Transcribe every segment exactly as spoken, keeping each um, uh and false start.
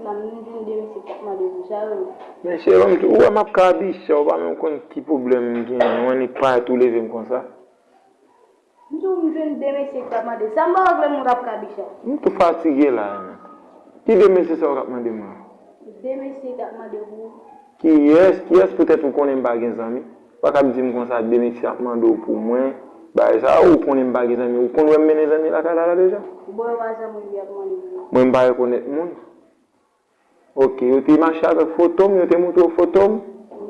Nan m jwenn de mesye k ap mande pou sa yo. Men cheri, ou wè m ap kabiche, ou pa menm konn ki pwoblèm m genyen, ou annik parèt ou leve m konsa. M di w m jwenn de mesye k ap mande. Sa m pa wè vre moun k ap kabiche. M tou fatige la, men. Ki de mesye sa yo k ap mande mwen? De mesye k ap mande pou ou. Kiyès, kiyès poutèt ou konnen m pa gen zanmi? Ou pa ka ap di m konsa, de mesye ap mande w pou mwen. Bagay sa, ou konnen m pa gen zanmi. Ou konn wè m mennen zanmi lakay la, la deja? Bon, yo pa zanmi li ap mande pou ou. Mwen, m pa rekonèt moun. Ok, yo te mache avèk foto m, yo te montre w foto m?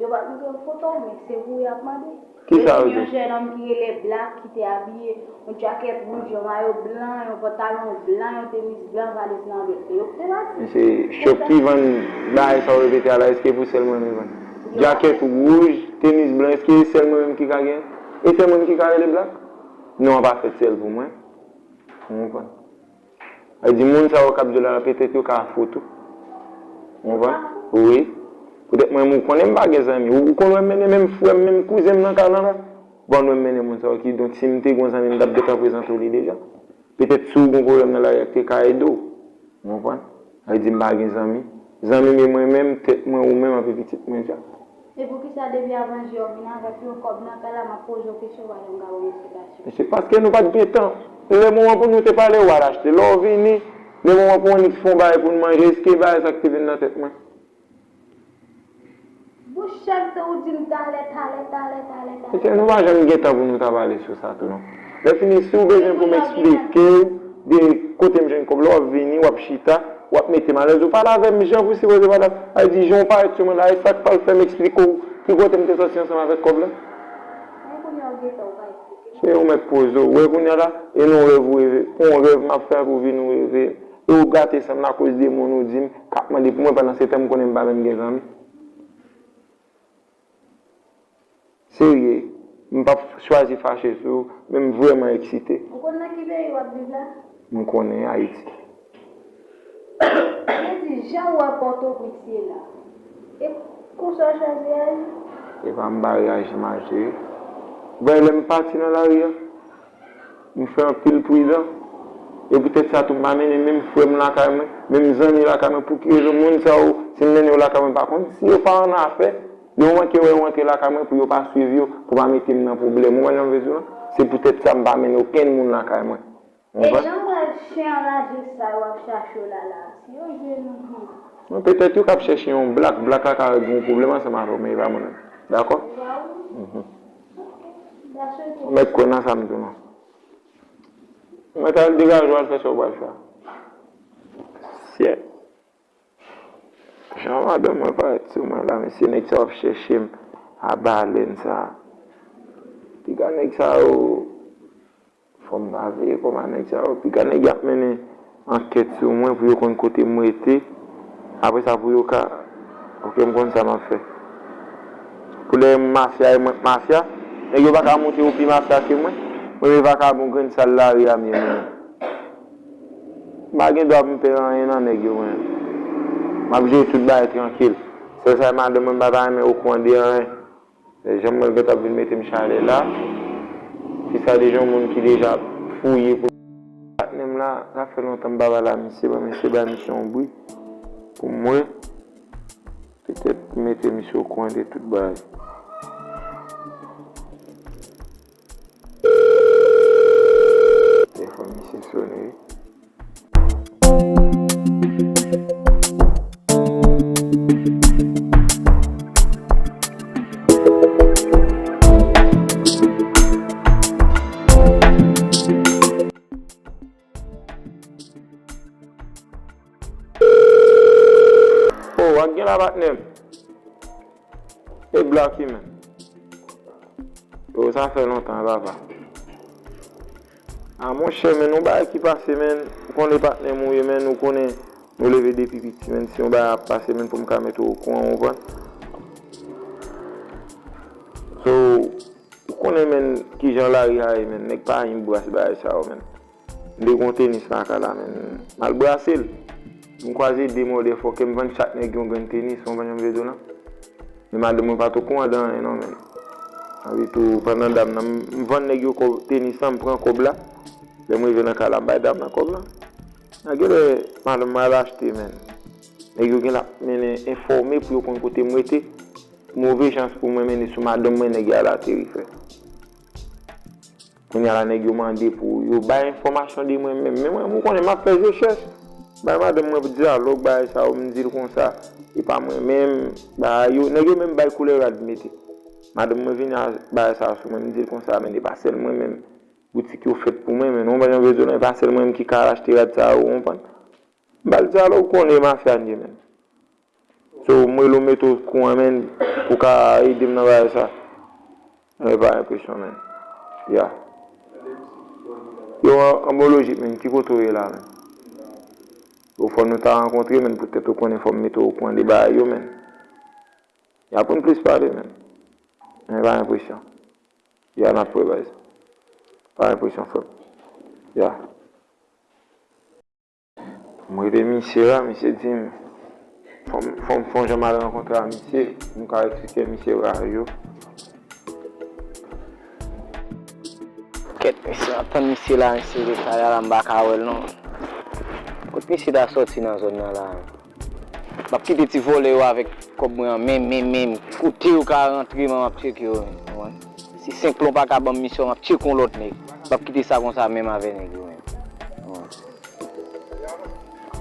Yo pa t montre m foto w, men se pou w y ap mande. Kisa yo di? Yo jwenn yon jènòm ki rele Black, ki te abiye yon djakèt wouj, yon mayo blan, yon pantalon blan, yon tenis blan, valiz nan bèk. Se yo ki te pase. Men se chòp ki vann bagay sa w repete a la, èske pou sèl mwen menm vann? Djakèt wouj, tenis blan, èske e sèl mwen menm ki ka gen? E sèl mwen menm ki ka rele Black? Non, an pa fèt sèl pou mwen. Ou konprann? Sa vle di, moun sa yo k ap di w la, petèt yo ka fou tou. Ou konprann? Wi. Poutèt mwen menm, ou konnen m pa gen zanmi. Ou, ou konn wè m mennen menm frè m, menm kouzen m nan kay lan la. Ou konn wè m mennen moun sa yo ki, donk, si m te gen yon zanmi, m t ap gentan prezante w li deja. Petèt si w gen yon pwoblèm nan lari a, te ka ede w. Ou konprann? Sa vle di m pa gen zanmi. Zanmi m e mwen menm, tèt mwen, ou menm, anpi pitit mwen dja. E poukisa depi avan jiyè w vin avèk yon kòb nan kay la, m ap poze w kesyon, w pa janm ka ban m esplikasyon? Se paske nou pa t gen tan. Lè moman pou nou te pale, w al achte. Lè w vini, lè moman pou annik fè yon bagay pou n manje, èske bagay sa k te vin nan tèt mwen? Bon, chak tan ou di m talè, talè, talè, talè, talè. Mesye, nou pa janm gen tan pou nou ta pale sou sa tou non. Lè fini, si w bezwen pou m eksplike w de kote m jwenn kòb la, w ap vini, w ap chita, w ap mete m alèz, ou pale avè m jan pou sipoze pale. Sa vle di, jan w parèt sou mwen la, e sa k pral fè m eksplike w ki kote m te sòti ansanm avèk kòb la. Men kounye a w gentan, ou pa eksplike m. Se ou mèt poze w. Wè kounye a la, e nan rèv ou reve. Pou yon rèv m ap fè pou vin ou reve. E ou gate san m la akoz de moun ou di m, k ap mande pou mwen, pandan se tan m konnen m pa menm gen zanmi. Serye, m p ap chwazi fache sou ou, men m vrèman eksite. Ou konn nan ki peyi w ap viv la? M konnen, Ayiti. Vle di, jan w wè Pòtoprens ye la, e konsa w chwazi aji? Epa m pa reyaji mal, cheri. Ou pa wè lè m pati nan lari a? M fè anpil pridan. E poutèt sa tou, m pa mennen menm frè m lakay mwen, menm zanmi lakay mwen. Pou ki rezon moun sa yo, si m mennen yo lakay mwen, m pa konn si yo pa annafè. Yo manke wè yo antre lakay mwen pou yo pa swiv yo, pou pa mete m nan pwoblèm. Ou konprann sa m vle di w lan? Se poutèt sa m pa mennen okenn moun lakay mwen. Ou konprann? E jan w wè chen anraje sa yo ap chache w la la, si yo jwenn ou tou. Bon, petèt yo k ap chèche yon blak, blak la ka gen yon pwoblèm ansanm avè w, men e pa mwen menm. Dakò? Mhm. Ou mèt kwè nan sa m di w lan. Mwen ta al degaje w al fè sa w pral fè a. Syèt. Jan madanm mwen parèt sou mwen la, mesye, nèg sa yo ap chèche m a balèn sa. Piga nèg sa yo, fò m ta veye kòman nèg sa yo. Piga nèg y ap mennen ankèt sou mwen pou yo konn kote m rete. Apre sa pou yo ka, ok, m konn sa m ap fè. Pou lè mafya e mwen k mafya, nèg yo pa ka montre yo pi mafya ke mwen. Mwen menm vakabon grenn sal lari a m ye mwen menm. M pa gen dwa pou m pè anyen nan nèg yo mwen. M ap jere tout bagay trankil. Sèl sa madanm mwen m pa ta renmen okouran de anyen. Lè jan mwen gentan ap vin mete m chalè la. Fis la deja yon moun ki deja fouye pou patnè m la, sa fè lontan m pa pale a misye, ban misye bay misye yon bri pou mwen. Petèt mete misye okouran de tout bagay. Telefòn misye sonnen wi. Oh, w ap gen la patnè m. E Blacky, men. Yo, sa fè lontan, papa. A, monchè, men, yon bagay ki pase, men, ou konnen patnè m ou ye, men, ou konnen nou leve depi piti, men, si yon bagay ap pase, men, pou m ka mete w okouran, ou konprann? So, ou konnen, men, kijan lari a ye, men, nèg pa janm bras bagay sa yo, men. M te gen yon tenis lakay la, men, m al brase l. M kwaze de mòde fòkè, m vann chak nèg yon grenn tenis, ou konprann jan m vle di w lan? Men madanm mwen pa t okouran de anyen non, men. Sa vle di tou, pandan dam nan, m, m vann nèg yo kòb, tenis lan, m pran kòb la. Lè m rive nan kay la, m bay dam nan kòb la. A, genlè madanm mwen al achte, men. Nèg yo gen la mennen enfòme pou yo konn kote m rete. Move chans pou mwen, mennen sou madanm mwen, nèg yo al ateri, frè. Kounye a la, nèg yo mande pou yo bay enfòmasyon de mwen menm. Men mwen, ou konnen, m ap fè rechèch. Bay madanm mwen pou dyalòg, bagay sa yo, m di l konsa. E pa mwen menm, bagay yo. Nèg yo menm bay koulè rad mete. Madanm mwen vini a bagay sa yo sou mwen, m di l konsa, men e pa sèl mwen menm. Boutik yo fèt pou mwen, men non, pa jan vle di w non, e pa sèl mwen menm ki ka al achte rad sa yo, ou konprann? M ba l dyalòg, ou konnen mafya n ye, menn. So, m rele w, m mete w okouran, menn, pou w ka ede m nan bagay sa. Mwen pa enpresyon, menn. Ya. Yo, an, an bon lojik, menn, ki kote w ye la, menn? Yo, fò nou ta rankontre, menn, poutèt ou konnen fò m mete w okouran de bagay yo, menn. Ya, pou n plis pale, menn. Mwen pa enpresyon. Ya, n ap wè, baz. Pa enpresyon, frè m. Ya. M rele misye la, misye di m, fò m, fò m, fò m jan m al rankontre a misye, m ka eksplike misye bagay yo. Kèt, misye, m ap tann misye la, misye rete la, la, m pa ka wè l non. Kot misye ta sòti nan zòn nan la? M ap kite ti vòlè yo avèk kòb mwen an, menm, menm, menm. Kote yo ka rantre, man, m ap tcheke yo, menm. Ou konprann? Si Senk Plon pa ka ban m misyon, m ap tcheke yon lòt nèg. M ap kite sa konsa, menm avè nèg yo, menm. Ou konprann?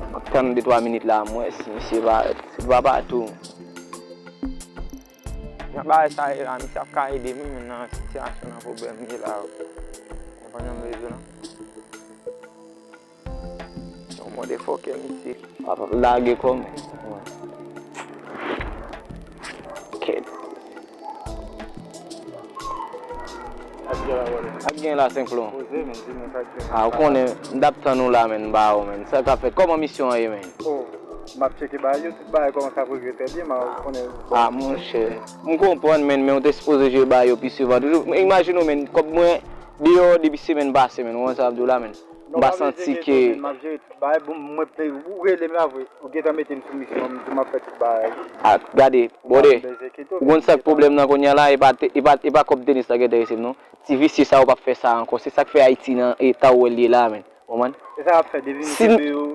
M ap tann de twa minit la, m wè si misye pa, si l pa patou. Jan bagay sa ye la, misye ap ka ede m, wi, men nan sitiyasyon, nan pwoblèm m ye la, wi. Konprann jan m vle di w lan? Se yon motherfucker, misye. Ap lage kò m. Kèt. Ak gen la, Senk Plon. Poze, men, di mwen sa k gen. Ah, ou konnen, m t ap tann ou la, menn, m ba ou, menn. Sa k ap fèt? Kòman misyon an ye, menn? Oh, m ap tcheke bagay yo, tout bagay kòmanse ap regle trè byen, men ou konnen. Ah, monchè. M konprann, menn, men ou te sipoze jere bagay yo pi souvan toujou. Imajine w, menn, kòb mwen deyò depi semèn pase, menn. Ou konn sa m ap di w la, menn. M pa santi ke. M ap jere tout bagay, bon, mwen, ou rele m la vre. Ou gentan mete m sou misyon, m di m ap fè tout bagay. Ah, gade, brother, ou konn sa k pwoblèm nan kounye a la, e pa te, e pa, e pa kòb tenis la ki enterese m non. Ti visye sa yo p ap fè sa ankò. Se sa k fè Ayiti nan eta w wè l ye la, menn. Ou konprann? E sa y ap fè, devini si de yo,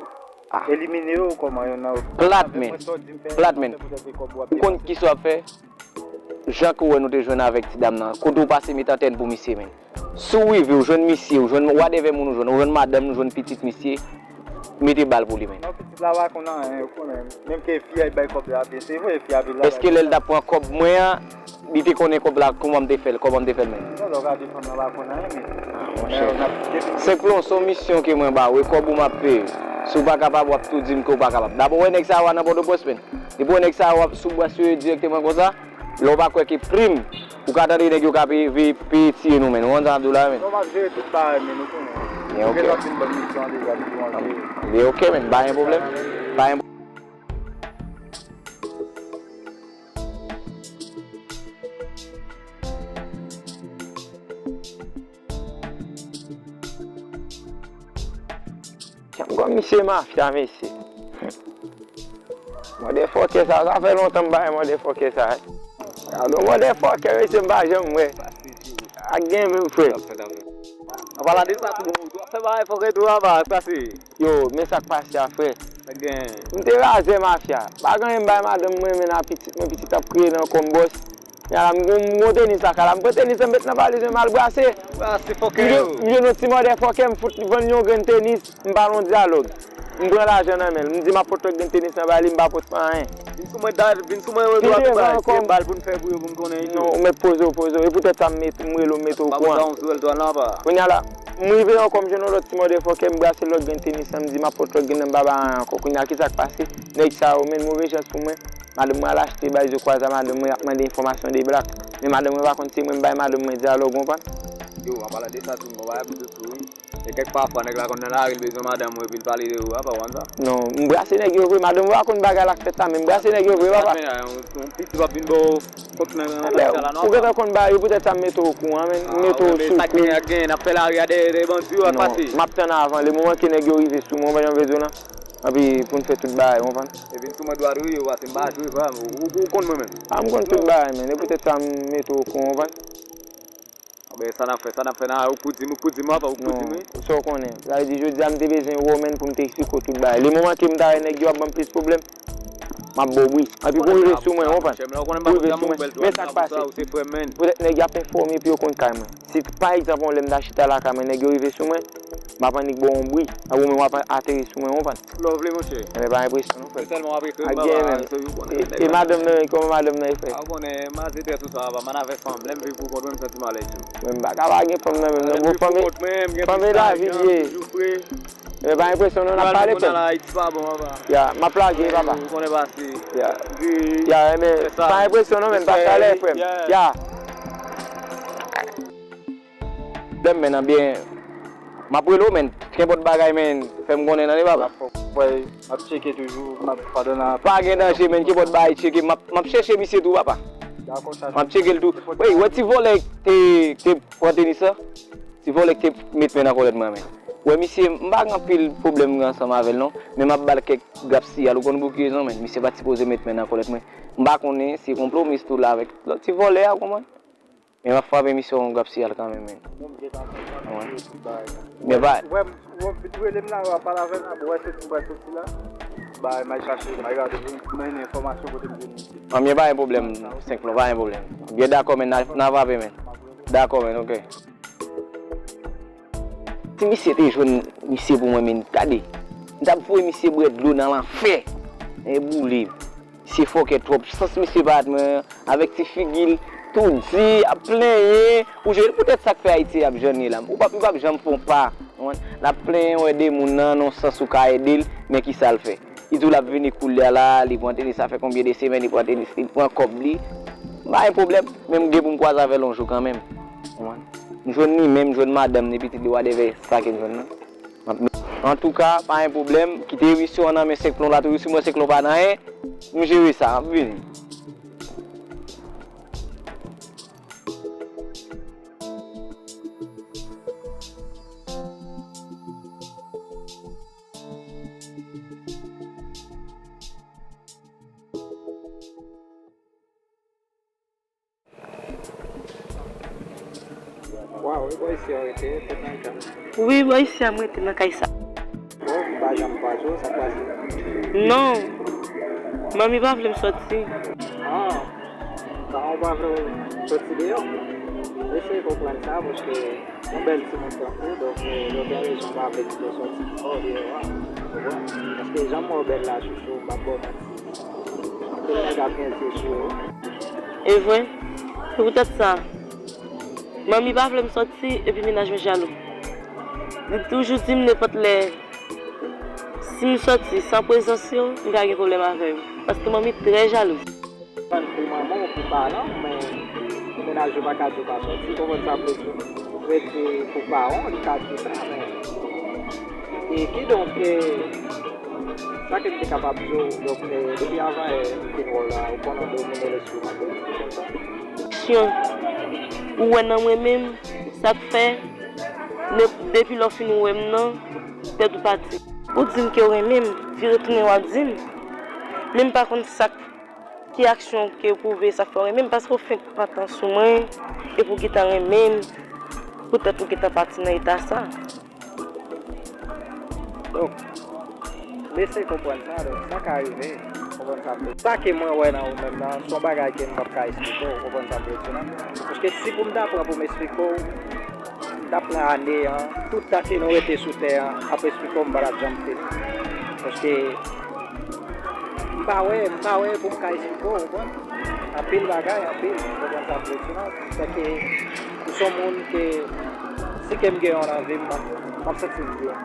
ah, elimine yo, kòman y an nan yo. Plat, menn. Plat, menn. Ou konn kisa w ap fè? Jan ke w wè nou te jwenn avèk ti dam nan, kote w pase met antèn pou misye, menn. Si w rive, w jwenn misye, w jwenn whatever moun ou jwenn, w jwenn madanm, w jwenn pitit misye, mete bal pou li, menn. Non, pitit la pa konn anyen, ou konnen. Menm ke fi a bay kòb la, se vre, fi a vin la. Èske lè l t ap pran kòb mwen an, li te konnen kòb la, kòman m te fè l, kòman m te fè l, menn? Non, lè w gade fanm nan pa konn anyen, men. Ah, monchè. Senk Plon, se yon misyon ke mwen ba w, e kòb ou m ap peye. Si w pa kapab, w ap tou di m ke w pa kapab. Dabò, wè nèg sa yo a nan Pòtoprens, menn. Depi w wè nèg sa yo ap sou bras yo dirèkteman konsa, lè w pa kwè ke prim, ou ka tande nèg yo ka peye, peye, peye tiye nou, menn. Ou konn sa m ap di w la, menn? Non, m ap jere tout bagay, menn, ou konnen. Byen, ok. Ou gentan fin ban m misyon an deja, depi w antre. Byen, ok, menn, pa gen pwoblèm. Pa gen Janm gòm misye mafya, mesye. Motherfucker sa, sa fè lontan m pa wè motherfucker sa. Gade yon motherfucker, mesye, m pa janm wè. Ak gen menm, frè. An palan de sa tou, bon, ou ap fè bagay fòkè tou, apa, sa se. Yo, men sa k pase a, frè. Sa gen. M te razè mafya. Pa gen anyen m bay madanm mwen, men a pitit mwen, pitit ap kriye nan kò m, bòs. Kounye a la, m gon, m gon tenis lakay la. M pran tenis lan, m met nan valiz mwen, m al brase. Brase fòkè yo. M jwenn yon ti motherfucker, m fout li vann yon grenn tenis, m pa nan dyalòg. M pran lajan nan men l. M di m ap pot lòt grenn tenis lan bay li, m pa pot anyen. Vin sou mwen, vin sou mwen, Rodrigo, ap bay se bal pou n fè pou yo, pou n konnen itou. Non, ou mèt poze w, poze w. E poutèt sa m met, m rele w, m mete w okouran. Kounye a la, m rive ankò, m jwenn yon lòt ti motherfucker, m brase lòt grenn tenis lan, m di m ap pot lòt grenn nan, m pa bay anyen ankò. Kounye a, kisa k pase? Nèg sa yo, men, move chans pou mwen. Madanm mwen al achte bay zo kwaza, madanm mwen ap mande enfòmasyon de Black. Men madanm mwen pa konn se mwen, m bay madanm mwen dyalòg, ou konprann? Yo, an palan de sa tou, m gon bagay pou di w tou, wi. E kèk pafwa, nèg la konn nan lari, l bezwen madanm ou, epi l pale de ou, apa, w konn sa? Non, m brase nèg yo vre, madanm mwen pa konn bagay la k fèt la, men m brase nèg yo vre, papa. Yon, yon pitit w ap vin ba w kòb nan, nan kay la, non, ou gentan konn bagay yo, poutèt sa m mete w okouran, men, m mete w sou kou. Sa k gen, ak gen, n ap fè lari a dèyè, dèyè bandi yo, ap pase. Non, m ap tann avan, le moman ke nèg yo rive sou mwen, ou konprann jan m vle di w lan? Anpi pou n fè tout bagay, ou konprann? E vin sou mwen dwat wi, yo, pase m pa jwe, frè m. Ou, ou, ou konn mwen menm. A, m konn tout bagay, men. E poutèt sa, m mete w okouran, ou konprann? Anben, sa n ap fè, sa n ap fè nan, ou k pou di m, ou k pou di m, apa, ou k pou di m, wi. Non, sa w konnen. Sa vle di, jodi a, m te bezwen wè w, menn, pou m te eksplike w tout bagay. Le moman ke m ta wè nèg yo ap ban m plis pwoblèm, m ap ba w bri. Anpi pou rive sou mwen, w konprann? Pou rive sou mwen. Men sa k pase? Poutèt nèg y ap enfòme epi yo konn kay mwen. Si, pa egzanp, yon lè m ta chita lakay mwen, nèg yo rive sou mwen, m ap annik ba w yon bri. Apre w menm w ap ateri sou mwen, w konprann? Love li, monchè. Enben, pa enpresyon non, frè. Se sèlman w ap ekri m, papa, se ou konnen. E, e madanm nan, kòman madanm nan ye, frè? A, ou konnen, malgre tout sa, papa, man avè fanm, lè m viv pou kont mwen, m santi m alèz tou. Men m pa ka pa gen fanm nan menm non, bon, fanm, fanm e lavi l ye. Enben, pa enpresyon non, n ap pale, frè. Ya, m ap lage, papa. Ou konnen pase. Ya. Ya, enben, pa enpresyon non, men, pa chalè, frè m. Ya. Pwoblèm, men, nan byen. M ap rele w, men. Kenpòt bagay, men, fè m konnen, tande, papa. Fòk, fòk, m ap tcheke toujou, m ap, pandan n ap... Pa gen danje, men, kenpòt bagay, tcheke. M ap, m ap chèche misye tou, papa. Dakò, sa. M ap tcheke l tou. Wi, wè ti vòlè te, te pran tenis la. Ti vòlè te met men nan kòlèt mwen, men. Wè, misye, m pa gen anpil pwoblèm ansanm avè l, non. Men m ap ba l kèk grap siyal. Ou konn bouki rezon, men. Misye pa t sipoze met men nan kòlèt mwen. M pa konnen si konplo, misye tou la avèk lòt ti vòlè a, ou konprann? Men m ap frape misye yon grap siyal kanmenm, men. Wi. Men pa... Wè, wè, w ap vin rele m la, w ap pale avè m la, bon, wè, se ti bwè soti la. Ba, m al chache, m al gade, m mennen enfòmasyon kote m jwenn misye. An, men pa gen pwoblèm, senk flò, pa gen pwoblèm. Byen dakò, men, n a, n a frape, men. Dakò, men, oke. Si misye te jwenn misye pou mwen, men, gade. M t ap voye misye bwè dlo nan lanfè. E boule. Misye fòkè twòp. Sans misye pa t mwen, avèk ti figi l tou di, ap plenyen. Ou jwenn poutèt sa k fè Ayiti ap jan l ye la. Ou p ap, li p ap janm fè yon pa. Ou konprann? L ap plenyen, wè de moun nan, nan yon sans ou ka ede l, men ki sa l fè? Li di w l ap vini koulye a la, li pran tenis, sa fè konbyen de semèn li pran tenis, li pran kòb li. M pa gen pwoblèm, men m gen pou m kwaze avè l yon jou kanmenm. Ou konprann? M jwenn li menm, m jwenn madanm li, pitit li, whatever, sa ke m jwenn nan. Antouka, pa gen pwoblèm. Kite emisyon an nan men Senk Plon la toujou. Si mwen Senk Plon pa nan anyen, m jere sa. M ap vini. Waw, e bò isi a w rete, tèt nan kay? Wi, bò isi a m rete nan kay sa. Bon, m pa janm kwaze w, sa k pase? Non. Manmi pa vle m sòti. Ah, paran w pa vle w sòti deyò? Eseye konprann sa, paske yon bèl timoun tankou w, donk, eh, yo gen rezon pa vle kite w sòti deyò a. Ou konprann? Paske jan m wè w bèl la, chouchou, m p ap ba w manti. Anpil nèg ap gen zye sou ou. E vre? Se poutèt sa, manmi pa vle m sòti, epi mennaj mwen jalou. Li toujou di m nenpòt lè, si m sòti san prezans yo, m ka gen pwoblèm avè yo. Paske manmi trè jalouz. Konprann pou manman w, pou paran w, men mennaj ou pa ka di w pa sòti, konprann sa m vle di w. Rete pou paran w, li ka di w sa, men E kidonk, eh, sa ke m te kapab di w, donk, eh, depi avan, eh, m fin wè w la, ou konnen w domine lespri m anpil, se konsa. Aksyon ou wè nan mwen menm, sa k fè, ne-, depi lè w fin wè m nan, tèt ou pati. Ou di m ke w renmen m, vire tounen w ap di m. Men m pa konn sa k, ki aksyon ke w pwouve sa k fè w renmen m, paske w fenk pran tan sou mwen, epi w gentan renmen m, poutèt ou gentan pati nan eta sa. Donk, m eseye konprann sa, donk, sa ka rive, konprann sa m vle di. Sa ke mwen wè nan ou menm nan, se yon bagay ke m p ap ka esplike w, konprann sa m vle di w nan. Paske si pou m ta pran pou m esplike w, m t ap pran ane an, tout tan ke nou rete sou tè an, ap esplike w, m pa t ap janm fini. Paske M pa wè, m pa wè pou m ka esplike w, ou konprann? Anpil bagay, anpil, ou konprann sa m vle di w, non? Sèke m se yon moun ke, si ke m gen yon nan vi m, m ap, m ap santi m byen.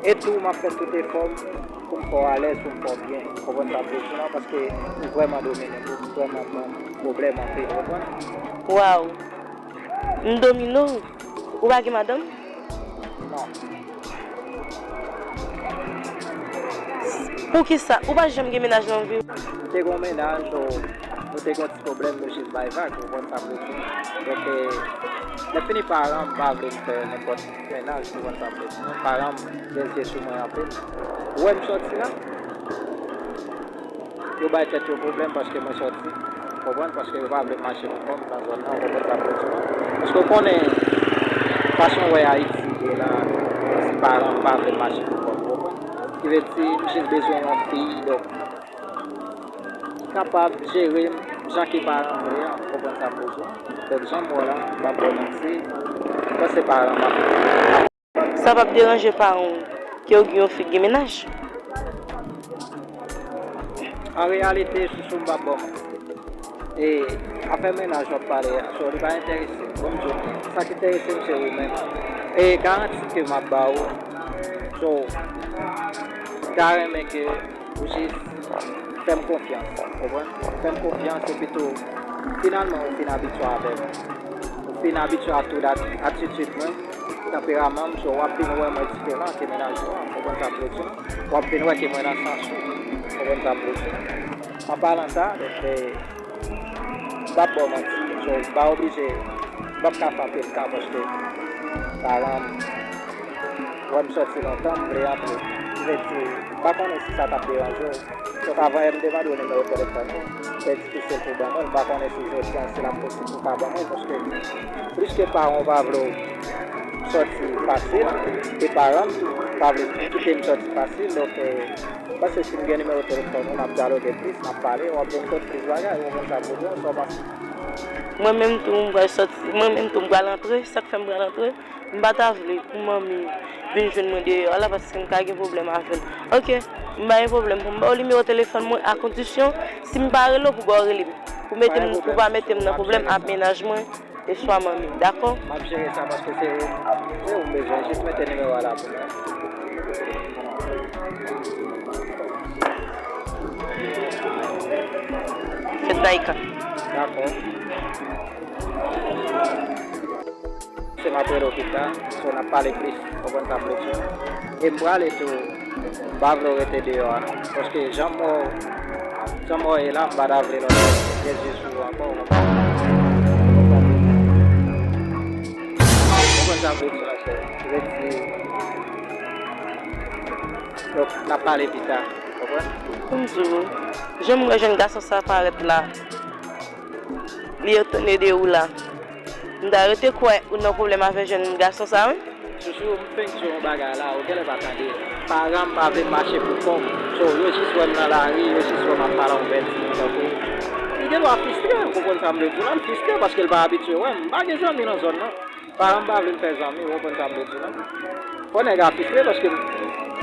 E tou, m ap fè tout efò m pou m fè w alèz, pou m fè w byen, ou konprann sa m vle di w, non? Paske ou vrèman domine m, ou vrèman ban m pwoblèm anpil, ou konprann? Waw! M domine w? Ou pa gen madanm? Non. Poukisa? Ou pa janm gen mennaj nan vi w? M te gen yon mennaj, o, nou te gen yon ti pwoblèm, nou jis bay vag, ou konn sa m vle di. Donk, eh, lè fini paran m pa vle m fè nenpòt mennaj, ou konn sa m vle di. Paran m gen zye sou mwen anpil. Ou wè m sòti la? Yo bay tèt yo pwoblèm paske mwen sòti, konprann, paske yo pa vle m mache pou kò m nan zòn nan, konprann sa m vle di w. Paske w konnen, fason w wè Ayiti ye la, si paran m pa vle m mache pou kò m, konprann. Ki vle di, m jis bezwen yon fi, donk, Kapab jere m jan ke paran m vle an, ou konprann sa m vle di w. Donk, jan m wè w la, m p ap ba w manti, mwen se paran m ap. Sa p ap deranje paran w ke w gen yon fi k gen mennaj? An reyalite, chouchou, m p ap ba w manti. E afè mennaj w ap pale a, so, li pa enterese m. Bon, m di w, sa k enterese m, se ou menm. E garanti ke m ap ba w, so, m ta renmen ke ou jis fè m konfyans, w konprann? Fè m konfyans, epi tou, finalman, ou fin abitye avè m. Ou fin abitye a tout at-, atitid mwen, tanperaman m, so, w ap vin wè mwen diferan ke mennaj ou an, w konprann sa m vle di w? W ap vin wè ke mwen nan sans ou, w konprann sa m vle di w? An palan sa, donk, eh, m p ap ba w manti, so, m pa oblije, m p ap ka fè anpil ka paske paran m wè m sòti lontan, m vle antre. M vle di, m pa konnen si sa t ap deranje w. Donk, avan yè, m te mande w nimewo telefòn ou, se difisil pou ban mwen l. M pa konnen si jodi a, si l ap posib pou w ka ban mwen l, paske plis ke paran w pa vle w sòti fasil, e paran m tou pa vle kite m sòti fasil. Donk, eh, m panse si m gen nimewo telefòn ou, n ap dyaloge plis, n ap pale, w ap jwenn kont plis bagay, ou konprann sa m vle di w, sa w panse? Mwen menm tou, m pral sòti, mwen menm tou, m pral antre, sa k fè m pral antre, m pa ta vle pou manmi vin jwenn mwen deyò a la, paske m ka gen pwoblèm avè l. Oke, m pa gen pwoblèm pou m ba w nimewo telefòn mwen, a kondisyon, si m pa rele w, pou ba w rele m. Pou mete m, pou pa mete m nan pwoblèm ak mennaj mwen, e swa manmi, dakò? M ap jere sa paske se ou, se ou m bezwen. Jis mete nimewo a la pou mwen. Fèt Naïka. Dakò. Se m ap rele w pita, so n ap pale plis, w konprann sa m vle di w. E m prale tou, m pa vle w rete deyò a, paske jan m wè w, jan m wè w ye la, m pa ta vle lòt jezi sou ou ankò, w konprann? W konprann sa m vle di w, monchè? Vle di, donk, n ap pale pita, w konprann? Pou m di w, jan m wè jèn gason sa parèt la, li etone de ou la. M ta rete kwè ou nan pwoblèm avè jèn gason sa, wi. Chouchou, m fenk di w yon bagay la, ou genlè pa tande. Paran m pa vle m mache pou kò m. So, yo jis wè m nan lari, yo jis wè m ap pale a yon bèl timoun tankou w. Li gen dwa fristre, ou konprann sa m vle di w la, l fristre paske l pa abitye wè m. M pa gen zanmi nan zòn nan. Paran m pa vle m fè zanmi, ou konprann sa m vle di w la. Fò nèg la fristre paske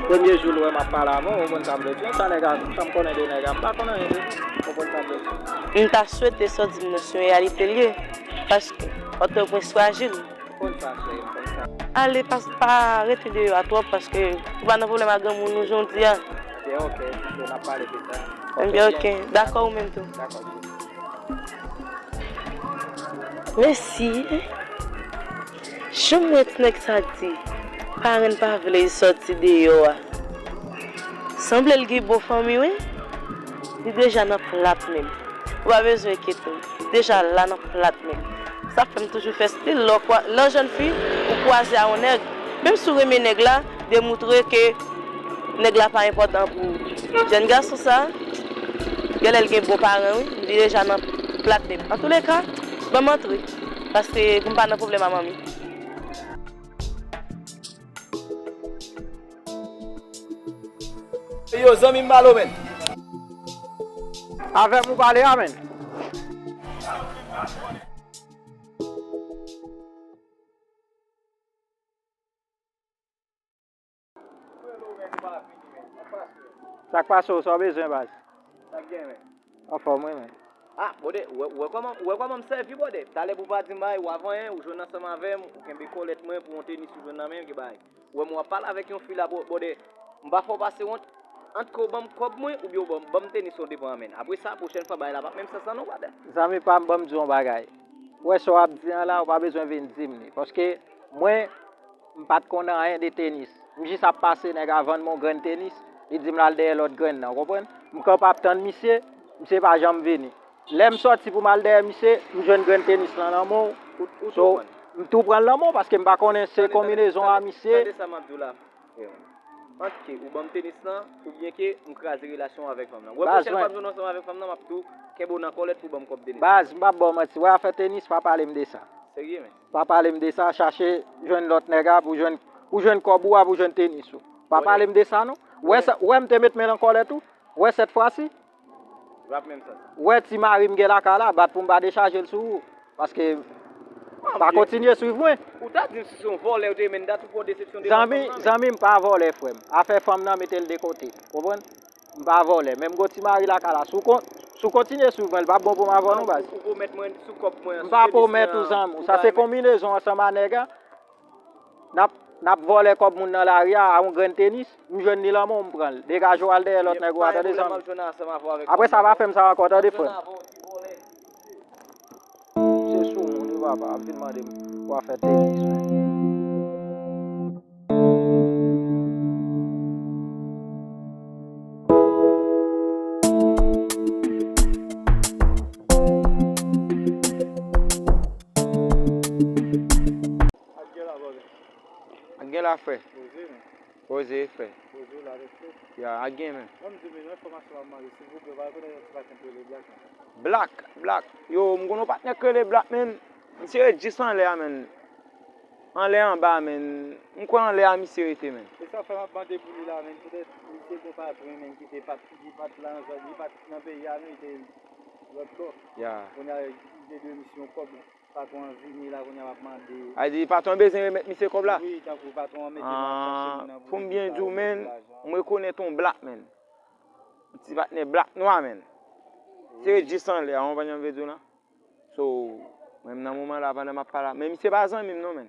premye jou l wè m ap pale avè w, ou konprann sa m vle di w. Sa nèg la, sa m konnen de nèg la, m pa konn anyen de li, ou konprann sa m vle di w. M ta swete sa w di m nan se yon reyalite l ye, paske Pòtoprens frajil. M konn sa, cheri, m konn sa. Ale, pa, pa rete deyò a twòp, paske ou pa nan pwoblèm ak granmoun ou jan w di a. Ebyen, oke, chouchou, n ap pale pita. Ebyen, oke, dakò, ou menm tou. Dakò, cheri. Mèsi. Jan m wè ti nèg sa di, paran l pa vle l sòti deyò a. Sanble l gen bon fanmi, wi. Li deja nan plat men m. Ou pa bezwen enkyete w. Li deja la nan plat men m. Sa fè m toujou fè stil, lè w kwa-, lè w jèn fi, ou kwaze a yon nèg, menm si w renmen nèg la, demoutre ke nèg la pa enpòtan pou ou. Jèn gason sa, genlè l gen bon paran, wi. Li deja nan plat men m. Antouleka, ban m antre. Paske pou m pa nan pwoblèm a manmi. Yo, zanmi m, balo, menn. Avè m ou pale a, menn. Sa k pase w, sa w bezwen, baz? Sa k gen, menn? Anfòm, wi, menn. Ah, brother, ou wè, ou wè kòman, ou wè kòman m sèvi, brother? Talè pou w pa di m bagay, w ap anyen, ou jwenn ansanm avè m, ou kenbe kòlèt mwen pou yon tenis ou jwenn nan men m, ki bagay? Ou wè m w ap pale avèk yon fi la, bro-, brother. M pa fè w pase wont. Antke w ban m kòb mwen, oubyen w ban m, ban m tenis ou devan an, menn. Apre sa, pwochèn fwa, bagay la p ap menm sans lan non, brother. Zanmi pa m, ban m di w yon bagay. Ou wè sa w ap di an la, ou pa bezwen vin di m li. Paske mwen, m pa t konn anyen de tenis. M jis ap pase, nèg la vann m yon grenn tenis, li di m l al dèyè lòt grenn nan, ou konprann? M kanpe ap tann misye, misye pa janm vini. Lè m sòti pou m al dèyè misye, m jwenn grenn tenis lan nan men w. So, m tou pran l nan men w paske m pa konnen se konbinezon a misye. Tande sa m ap di w la. Antke ou ban m tenis lan, oubyen ke m kraze relasyon w avèk fanm nan. Ou wè pwochèn fwa m jwenn ansanm avèk fanm nan, m ap tou kenbe w nan kòlèt pou w ban m kòb tenis. Baz, m p ap ba w manti. Wè afè tenis, pa pale m de sa. Serye, men. Pa pale m de sa, chache jwenn lòt nèg la pou jwenn, pou jwenn kòb ou a, pou jwenn tenis ou. Pa pale m de sa, non. Ou wè sa, ou wè m te met men nan kòlèt ou? Ou wè sèt fwa si? Rap menm sa. Wè ti mari m gen lakay la, bat pou m pa dechaje l sou ou. Paske, pa kontinye swiv mwen. Ou ta di m si se yon vòlè ou te ye, men dat ou pran desepsyon devan fanm nan, men. Zanmi, zanmi m pa vòlè, frè m. Afè fanm nan, mete l de kote. Konprann? M pa vòlè. Men m gon ti mari lakay la. Si w kon-, si w kontinye swiv mwen, l p ap bon pou m avè w non, baz. Ou pwomèt mwen sou kòb mwen an, m pa pwomèt ou, zanmi w. Sa se konbinezon ansanm a nèg a. N ap, n ap vòlè kòb moun nan lari a, a yon grenn tenis. M jwenn li lan men w, m pran l. Degaje w al dèyè lòt nèg ou a, tande, zanmi. Apre sa, pa fè m sa ankò, tande, frè m. Se sou moun wi, papa, ap vin mande m pou afè tenis, men. Ak gen la, brother. Ak gen la, frè. Poze, men. Poze, frè. Poze la, respè. Ya, ak gen, men. Ban m di w, men, yon enfòmasyon m ap mande, silvouplè, pa rekonèt yon ti patnè k rele Black, men. Black, Black. Yo, m konn yon patnè k rele Black, men. Misye ret jis anlè a, men. Anlè anba, men. M kwè anlè a misye rete, men. E sa fè m ap mande pou li la, men. Poutèt misye gon patwon, men, ki te pa t, li pa t lan, li pa t nan peyi a, non, li te lòt bò. Ya. Kounye a, li te dwe misye yon kòb. Patwon an vini la, kounye a, m ap mande. A di patwon bezwen remèt misye kòb la? Wi, tankou patwon an mete m ap chache moun nan pou pou m byen di w, men, m rekonèt yon Black, men. Yon ti patnè Black nwa, men. Se ret jis anlè a, w konprann jan m vle di w lan? So, menm nan moman la, pandan m ap pale a, men misye pa zanmi m non, men.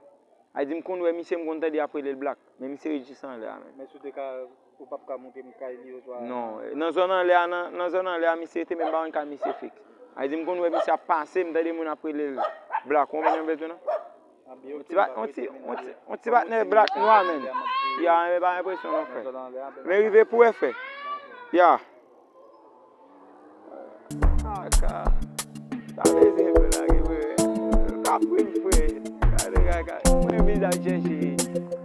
A di m konn wè misye, m konn tande y ap rele l Black, men misye ret jis anlè a, men. Men si w te ka, ou p ap ka montre m kay li oswa? Non, nan zòn anlè a, nan, nan zòn anlè a, misye rete, men m pa konn kay misye fiks. A di m konn wè misye ap pase, m tande moun ap rele l Black, w konprann jan m vle di w lan? Yon ti pa-, yon ti, yon ti, yon ti patnè Black nwa, men. Ya, men pa enpresyon non, frè. Men rive pou wè, frè. Ya. Kaka. Sa vle di, frè, lage, frè. Kapri m, frè. Gade kaka. Mwen vin al chèche.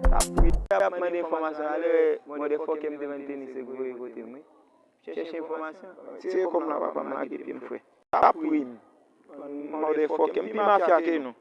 Kapri. Y ap mande enfòmasyon. Ale wè, motherfucker m te vann tenis, se voye kote m, wi. Chèche enfòmasyon. Tire kòm la, papa, m lage pye m, frè. Kapri m. Motherfucker m pi mafya ke nou.